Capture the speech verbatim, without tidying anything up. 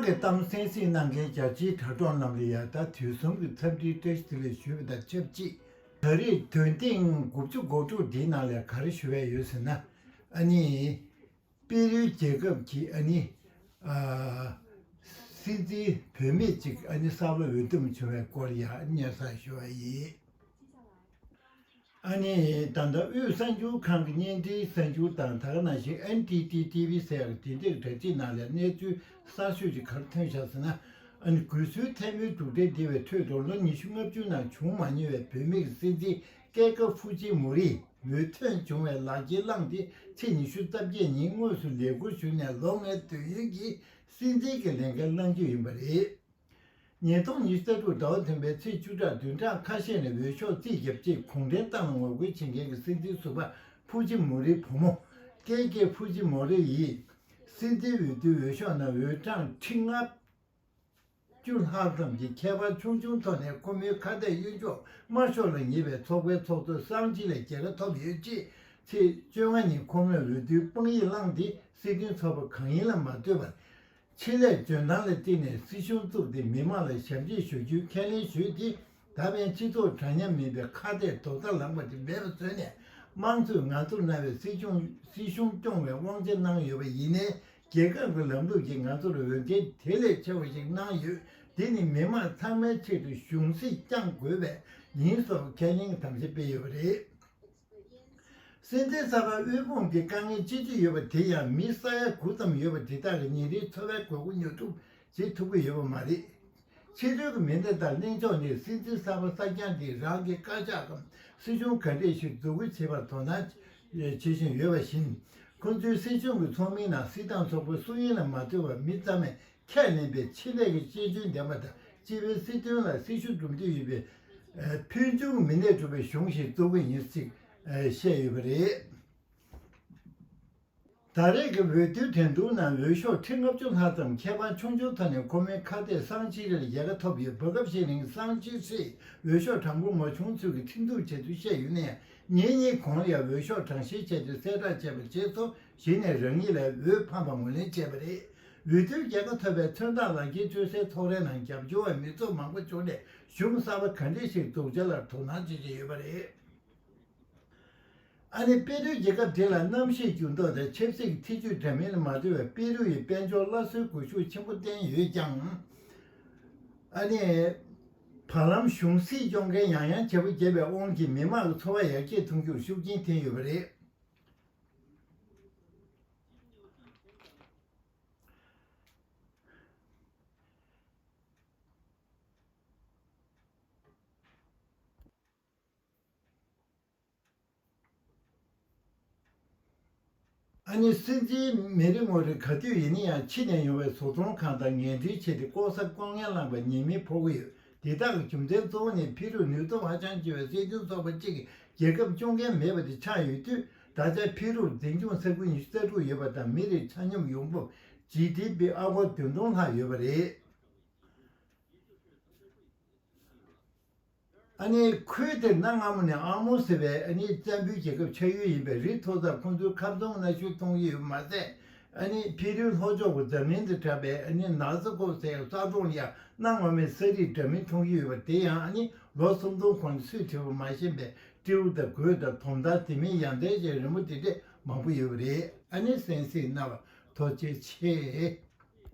གི་གཏམ་གསན་གཟིགས་གནང་མཁན་རྒྱ་ཆེའི་དྲ་གྲོགས་རྣམས་ལ་ཡང་ད་དུས་གསུམ་གྱི་འཚམས་འདྲིའི་བཀྲ་ཤིས་བདེ་ལེགས་ཞུ་བ་དང་ཆབས་ཅིག་ད་རེས་དོན་ཐེངས་དགུ་བཅུ་གོ་དྲུག་འདིའི་ནང་ལ་ག་རེ་ཞུ་བས་ཡོད་ཟེར་ན། ཨ་ནི། པེ་རུའི་རྒྱལ་ཁབ་ཀྱི་ཨ་ནི། ཨ། སྲིད་འཛིན་བུད་མེད་ཅིག་ཨ་ནི་གསར་པ་འོས་འདེམས་བྱུང་བའི་སྐོར་ཡང་སྙན་སེང་ཞུ་བ་ཡིན། ཨ་ནི་ད་ལྟ་དབུས་གསར་འགྱུར་ཁང་གི་བརྙན་འཕྲིན་གསར་འགྱུར་དང་ད་ག་ནང་བཞིན་ཨེན་ཌི་ཊི་ཊི་ཝི་ཟེར་ཡག་དེ་འདྲའི་དྲ་ཚིགས་ནང་ལ་གནས་ཚུལ་གསར་ཤོས་ཅིག་ག་རེ་ཐོན་བཞག་ཟེར་ན། ཨ་ནི་གུས་སྲོལ་ཐལ་མོའི་གྲུབ་འབྲས་འདི་བའི་ཁྲོད་དུ་ལོ་ཉི་ཤུ་ལྔ་བཅུ་ནང་བྱུང་མ་མྱོང་བའི་བུད་མེད་ཀྱི་སྲིད་འཛིན་ཀེ་ཀ་ཧྥུ་ཅི་མུ་རི་འོས་ཐོན་བྱུང་བའི་ལག་ཁྱེར་བླངས་ཏེ་ཚེས་ཉི་ཤུ་རྩ་བརྒྱད་ཉིན་དངོས་སུ་ལས་འཁུར་ཞུས་ནས་ལོ་ལྔའི་དུས་ཡུན་གྱི་སྲིད་འཛིན་གྱི་ལས་འགན་བླང་རྒྱུ་ཡིན་པ་རེད། ཉིས་སྟོང་ཉི་ཤུ་རྩ་དྲུག་ཟླ་བ་བདུན་པའི་ཚེས་བཅུ་ཕྲག་བདུན་ཕྲག་ཁ་ཤས་ནས་འོས་ཤོག་རྩིས་བརྒྱབ་རྗེས་གུང་ཁྲན་ཏང་ལ་ངོ་རྒོལ་བྱེད་མཁན་གྱི་སྲིད་འཛིན་ཟུར་པ་ཧྥུ་ཅི་མུ་རིའི་བུ་མོ་ཀེ་ཀེ་ཧྥུ་ཅི་མུ་རི་ཡིས་སྲིད་འཛིན་འོས་བསྡུའི་འོས་ཤོག་ནང་འོས་གྲངས་ཁྲི་ལྔ་བཅུ་ལྷག་ཙམ་གྱི་ཁྱད་པར་ཆུང་ཆུང་ཐོག་ནས་ཁོ་མོའི་ཁ་གཏད་གཡོན་ཕྱོགས་དམར་ཤོག་ལ་ཉེ་བའི་ཚོགས་པའི་ཚོགས་གཙོ་སང་ཅི་ལ་རྒྱལ་ཁ་ཐོབ་ཡོད་ཅེས་ཚེས་བཅོ་ལྔ་ཉིན་ཁོ་མོས་འོས་བསྡུའི་དཔང་ཡིག་བླངས་ཏེ་སྲིད་དོན་ཚོགས་པ་གང་ཡིན་ལ་མ་ལྟོས་པར། ཆེད་ལས་འཇོན་ཐང་ལ་བརྟེན་ནས་སྲིད་གཞུང་བཙུགས་ཏེ་མི་མང་ལ་ཞབས་འདེགས་ཞུ་རྒྱུའི་ཁས་ལེན་ཞུས་ཏེ། ད་ཕན་སྤྱི་ཚོགས་འདྲ་མཉམ་མིན་པའི་ཁ་གཏད་རྡོག་རྩ་ལངས་པ་དེ་མེད་པ་བཟོས་ནས། དམངས་གཙོས་ང་ཚོར་གནང་བའི་སྲིད་སྐྱོང་སྲིད་གཞུང་སྐྱོང་བའི་དབང་ཆ་གནང་ཡོད་པ་ཡིན་ནའི། རྒྱལ་ཁབ་ཀྱི་ལམ་ལུགས་ཀྱིས་ང་ཚོར་འོས་འགན་དེ་ལས་ཆེ་བ་ཞིག་གནང་ཡོད། དེ་ནི་མི་མང་ཚང་མའི་ཆེད་དུ་གཞུང་སྲིད་བསྐྱངས་དགོས་པས་ཡིན་སོགས་ཁས་ལེན་གྱི་དམ་བཅའ་སྤེལ་ཡོད་པ་རེད། སྲིད་འཛིན་གསར་པ་དབུལ་ཕོངས་ཀྱི་དཀའ་ངལ་ཅི་ཆེ་ཡོད་པ་དེ་ཡང་མི་ས་ཡ་དགུ་ཙམ་ཡོད་པ་དེ་དག་གི་ཉིན་རེའི་འཚོ་བའི་དགོས་མཁོ་ཉོ་སྒྲུབ་བྱེད་ཐུབ་ཀྱི་ཡོད་པ་མ་རེད། ཕྱི་རོལ་གྱི་མི་སྣ་དང་གླེང་ཕྱོགས་ནས་སྲིད་འཛིན་གསར་པ་གསར་རྐྱང་དེས་རང་གི་བཀའ་ཤག་གམ་སྲིད་གཞུང་ག་འདྲས་ཤིག་འཛུགས་སྐྲུན་བྱེད་པར་དོ་སྣང་བྱེད་བཞིན་ཡོད་པ་བཞིན། ཁོ་ཚོའི་སྲིད་གཞུང་གི་ཚོགས་མིའི་ནང་སྲིད་ཏང་ཚོགས་པའི་སུ་ཡིན་ལ་མ་ལྟོས་པར་མི་ཚང་མས་ཁས་ལེན་པའི་ཆེད་ལས་ཀྱི་ཤེས་འཇོན་ལྡན་པ་དང་། སྤྱི་པའི་སྲིད་དོན་ལ་སྲི་ཞུ་སྒྲུབ་འདོད་ཡོད་པའི་ཕུལ་བྱུང་མི་སྣས་གྲུབ་པའི་གཞུང་ཞིག་བཙུགས་ཀྱི་ཡིན་ཞེས་བཤད་ཡོད་པ་རེད། ད་རེས་ཀྱི་འོས་བསྡུའི་འགྲན་བསྡུར་ནང་འོས་ཤོག་ཁྲི་ལྔ་བཅུ་ལྷག་ཙམ་ཁྱད་པར་ཆུང་ཆུང་ཐོག་ནས་ཁོ་མོའི་ཁ་གཏད་སང་ཅི་རི་ལ་རྒྱལ་ཁ་ཐོབ་ཡོད། བར་སྐབས་ཤིག་རིང་སང་ཅི་རིས་འོས་ཤོག་གྲངས་འབོར་མ་བྱུང་ཚུལ་གྱི་ཁྲིམས་གཏུག་བྱས་ཚུལ་བཤད་ཡོད་ན་ཡང་། ཉིན་གཉིས་གོང་ལ་ཡང་འོས་ཤོག་གྲངས་བཤེར་བྱས་ཏེ་གསལ་བསྒྲགས་བྱས་པ་རྗེས་སུ་གཞི་ནས་རང་ཉིད་ལ་འོས་ཕམ་པ་ངོས་ལེན་བྱས་པ་རེད། འོས་བསྡུའི་རྒྱལ་ཁ་ཐོབ་པའི་མཚོན་རྟགས་ལག་འཁྱེར་སྤྲོད་སའི་ཚོགས་རའི་ནང་རྒྱབ་སྐྱོར་བ་མི་ཚོགས་མང་པོ་བྱུང་ནས་གཞུང་གསར་པ་ག་འདྲས་ཤིག་འཛུགས་འཆར་ལ་དོ་སྣང་བྱེད་བཞིན་ཡོད་པ་རེད། ཨ་ནི་པེ་རུའི་རྒྱལ་ཁབ་དེ་ལ་གནམ་གཤིས་འགྱུར་ལྡོག་དང་ཆབ་སྲིད་ཀྱི་ཐེ་ཇུས་འདྲ་མིན་ལ་མ་ལྟོས་པར་པེ་རུ་ཡི་དཔལ་འབྱོར་སླར་གསོའི་སྒུལ་ཤུགས་ཆེན་པོ་བསྟན་ཡོད་ཀྱང་། ཨ་ནི། བར་ལམ་གཞུང་སྲིད་སྐྱོང་མཁན་ཡང་ཡང་བྱེད་པོ་བརྒྱབ་པའི་དབང་གིས་མི་མང་གི་འཚོ་བ་ཡར་རྒྱས་གཏོང་རྒྱུར་ཤུགས་རྐྱེན་ཐེབས་ཡོད་པ་རེད། ཨ་ནི་སྲིད་འཛིན་མེ་རི་མོ་རི་ག་དུས་ཡིན་ན་ཡང་ཕྱི་ནས་ཡོང་བའི་བཟོ་ཚོང་ཁང་དང་ངན་འབྲེལ་བྱས་ཏེ་ལྐོག་ཟ་ལྐོག་རྔན་བླངས་པ་ཉེས་མིང་ཕོག་གི་ཡོད། དེ་དག་གི་རྒྱུ་མཚན་གཙོ་བོ་ནི་ཕི་རུ་ནུས་སྟོབས་ཧ་ཅང་ཆེ་བའི་སྲིད་དོན་ཚོགས་པ་གཅིག་གིས་རྒྱལ་ཁབ་སྐྱོང་མཁན་མེད་པ་དེ་ཆགས་ཡོད་དུས། ད་ཆ་ཕི་རུར་འཛིན་སྐྱོང་ས་ཁུལ་ཉི་ཤུ་རྩ་དྲུག་ཡོད་པ་དང་། མི་རེའི་ཆ་སྙོམས་ཡོང་འབབ་ཇི་ཌི་པི་ཨ་སྒོར་བདུན་སྟོང་ལྷག་ཡོད་པ་རེད། ཨ་ནི་ཁུལ་དེར་གནའ་སྔ་མོ་ནས་ཨ་མོ་ཟེར་བའི་ཨ་ནི་བཙན་པོའི་རྒྱལ་ཁབ་ཆགས་ཡུལ་ཡིན་པས། རི་མཐོ་སར་ཁོ་ཚོའི་ཁ་རྩང་གནའ་ཤུལ་མཐོང་གི་ཡོད་པ་མ་ཟད། ཨ་ནི་ཕི་རུའི་ལྷོ་ཕྱོགས་ཀྱི་འཛམ་གླིང་དང་འདྲ་བའི་ཨ་ནི་ནགས་ཚལ་སྐོར་ཟེར་ཡག་ས་སྟོང་ལ་ཡང་གནའ་སྔ་མོའི་ས་རིས་འདྲ་མིན་མཐོང་གི་ཡོད་པ་དེ་ཡང་ཨ་ནི་ལོ་སུམ་སྟོང་གོང་ནས་སུས་བྲིས་པ་མ་ཤེས་པའི་སྤྲེའུ་དང་གོས་དང་དོམ་དང་དེ་མིན་ཡང་རྩེ་ཅན་རི་མོ་དེ་འདྲས་མང་པོ་ཡོད་པ་རེད། ཨ་ནི་གསན་གཟིགས་གནང་བར་ཐུགས་རྗེ་ཆེ།